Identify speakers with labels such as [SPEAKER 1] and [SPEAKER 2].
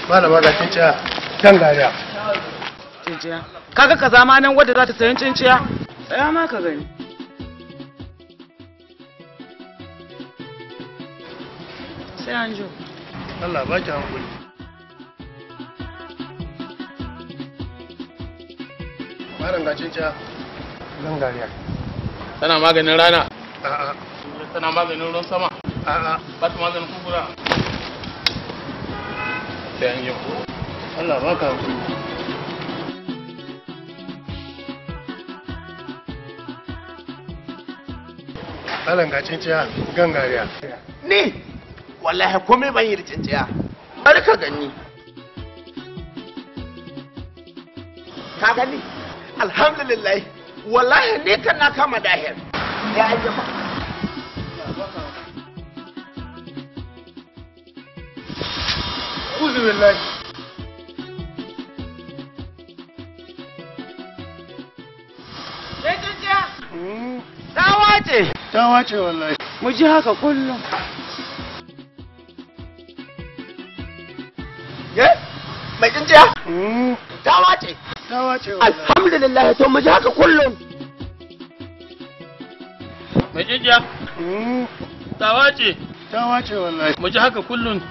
[SPEAKER 1] Malama ga cinciya gangariya.
[SPEAKER 2] Cinciya. Kaga kaza ma nan wadda za ta sayan cinciya? Tsaya ma ka gani. Sai an jo.
[SPEAKER 1] Allah ba ki hankuli. Malam ga cinciya gangariya.
[SPEAKER 3] Tana maganin rana.
[SPEAKER 1] A'a.
[SPEAKER 3] Tana maganin ruwan sama.
[SPEAKER 1] A'a.
[SPEAKER 3] Ba ta maganin kukura. Sai an yi.
[SPEAKER 1] Allah ba ka hankuli. Malam ga cinciya gangariya.
[SPEAKER 4] Ni wallahi komai ban yi da cinciya. Bari ka gani. Ka gani? Alhamdulillah. Wallahi ni kan na kama dahir. Ya jima.
[SPEAKER 1] Uzu billahi.
[SPEAKER 2] Sai cinciya. Ta wace.
[SPEAKER 1] Ta wace wallahi.
[SPEAKER 2] Mu ji haka kullum.
[SPEAKER 4] Ye? Mai cinciya? Ta wace.
[SPEAKER 1] Ta wace wallahi.
[SPEAKER 4] Alhamdulillah to mu ji haka kullum.
[SPEAKER 3] Mai cinciya. Ta wace.
[SPEAKER 1] Ta wace wallahi.
[SPEAKER 3] Mu ji haka kullum.